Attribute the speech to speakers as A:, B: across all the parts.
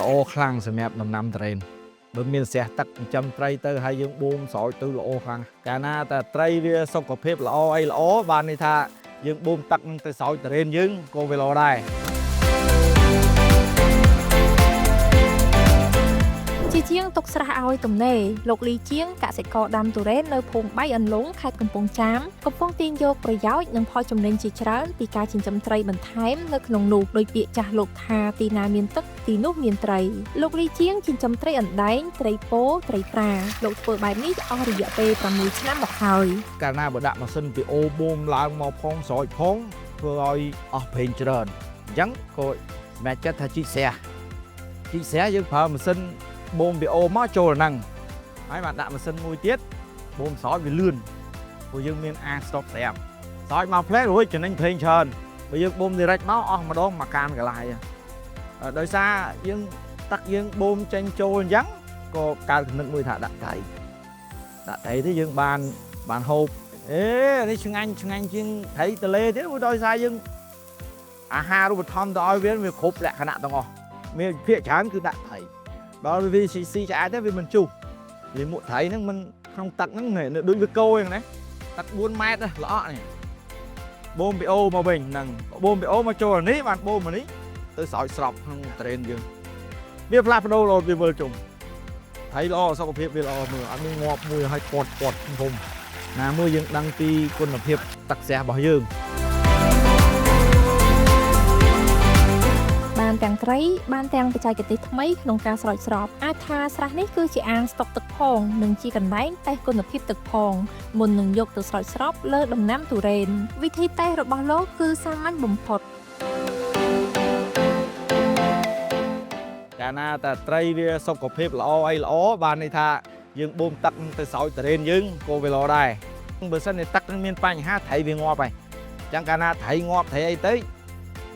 A: ល្អខ្លាំងសម្រាប់ដំណាំទុរេនបើមានស្រះទឹកចិញ្ចឹមត្រីទៅហើយយើងបូមស្រោចទៅល្អខ្លាំងកាលណាតែត្រីវាសុខភាពល្អអីល្អបានន័យថាយើងបូមទឹកនឹងទៅស្រោចទុរេនយើងក៏វាល្អដែរ។
B: ជាជាងទុកស្រះឲ្យទំនេរលោកលីជាងកសិករដាំទុរេននៅភូមិបៃអន្លង់ខេត្តកំពង់ចាមកំពុងទាញយកប្រយោជន៍និងផលចំណេញជាច្រើនពីការចិញ្ចឹមត្រីបន្ថែមនៅក្នុងនោះដោយពាក្យចាស់លោកថាទីណាមានទឹកទីនោះមានត្រីលោកលីជាងចិញ្ចឹមត្រីអណ្ដែងត្រីពោត្រីប្រាលោកធ្វើបែបនេះអស់រយៈពេល6ឆ្នាំមកហើយ។
A: កាលណាបើដាក់ម៉ាស៊ីនពីអូបូមឡើងមកផងស្រោចផងធ្វើឲ្យអស់ប្រេងច្រើនអញ្ចឹងក៏សម្រាប់ចិត្តថាជីកស្រះជីកស្រះយើងប្រើម៉ាស៊ីនបូមពីអូមកចូលហ្នឹងហើយបានដាក់ម៉ាស៊ីនមួយទៀតបូមស្រោចវាលឿនព្រោះយើងមានអាងស្តុកស្រាប់ស្រោចមកផ្លែរួចចំណេញប្រេងច្រើនបើយើងបូម direct មកអស់ម្ដងមួយកានកន្លះហើយដោយសារយើងទឹកយើងបូមចេញចូលអញ្ចឹងក៏កើតគំនិតមួយថាដាក់ត្រីដាក់ត្រីទៅយើងបានហូបអេនេះឆ្ងាញ់ឆ្ងាញ់ជាងត្រីទលេទៀតព្រោះដោយសារយើងអាហារូបត្ថម្ភទៅឲ្យវាវាគ្រប់លក្ខណៈទាំងអស់មានភាគច្រើនគឺដាក់ត្រីដល់វាស៊ីស៊ីឆ្អែតទៅវាមិនជុះលាមកត្រីហ្នឹងមិនក្នុងទឹកហ្នឹងដូចវាកោហ្នឹងណាទឹក4ម៉ែត្រល្អក់នេះបូមពីអូមកវិញហ្នឹងបូមពីអូមកចូលនេះបានបូមមកនេះទៅស្រោចស្រពក្នុងត្រេនយើងវាផ្លាស់ប្ដូររហូតវាវិលជុំត្រីល្អសុខភាពវាល្អមើលអត់មានងាប់មួយឲ្យពត់ពត់ធំណាមួយយើងដឹងពីគុណភាពទឹកស្រះរបស់យើង។
B: បានទាំងត្រីបានទាំងបច្ចេកទេសថ្មីក្នុងការស្រោចស្រពអាចថាស្រះនេះគឺជាអាងស្តុកទឹកផងនិងជាកន្លែងតេស្តគុណភាពទឹកផងមុននឹងយកទៅស្រោចស្រពលើដំណាំទុរេនវិធីតេស្តរបស់លោកគឺសាមញ្ញបំផុត។
A: កាលណាតែត្រីវាសុខភាពល្អអីល្អបានន័យថាយើងបូមទឹកទៅស្រោចទុរេនយើងក៏វាល្អដែរបើសិនជាទឹកនឹងមានបញ្ហាត្រីវាងាប់ហើយអញ្ចឹងកាលណាត្រីងាប់ត្រីអីទៅ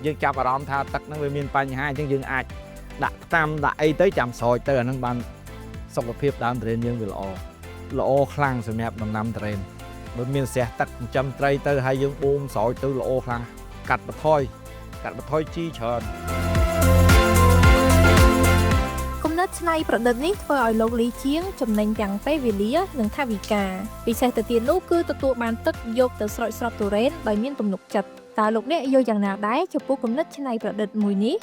A: យើងចាប់អារម្មណ៍ថាទឹកនឹងវាមានបញ្ហាអញ្ចឹងយើងអាចដាក់ផ្តាំដាក់អីទៅចាំស្រោចទៅអានឹងបានសុខភាពដើមទុរេនយើងវាល្អល្អខ្លាំងសម្រាប់ដំណាំទុរេនបើមានស្រះទឹកចិញ្ចឹមត្រីទៅហើយយើងបូមស្រោចទៅល្អខ្លាំងកាត់បន្ថយកាត់បន្ថយជីច្រើន។
B: គំនិតច្នៃប្រឌិតនេះធ្វើឲ្យលោកលីជាងចំណេញទាំងពេលវេលានិងថវិកាពិសេសទៅទៀតនោះគឺទទួលបានទឹកយកទៅស្រោចស្រពទុរេនដោយមានទំនុកចិត្តតើលោកអ្នកយល់យ៉ាងណាដែរចំពោះគំនិតច្នៃប្រឌិតមួយនេះ?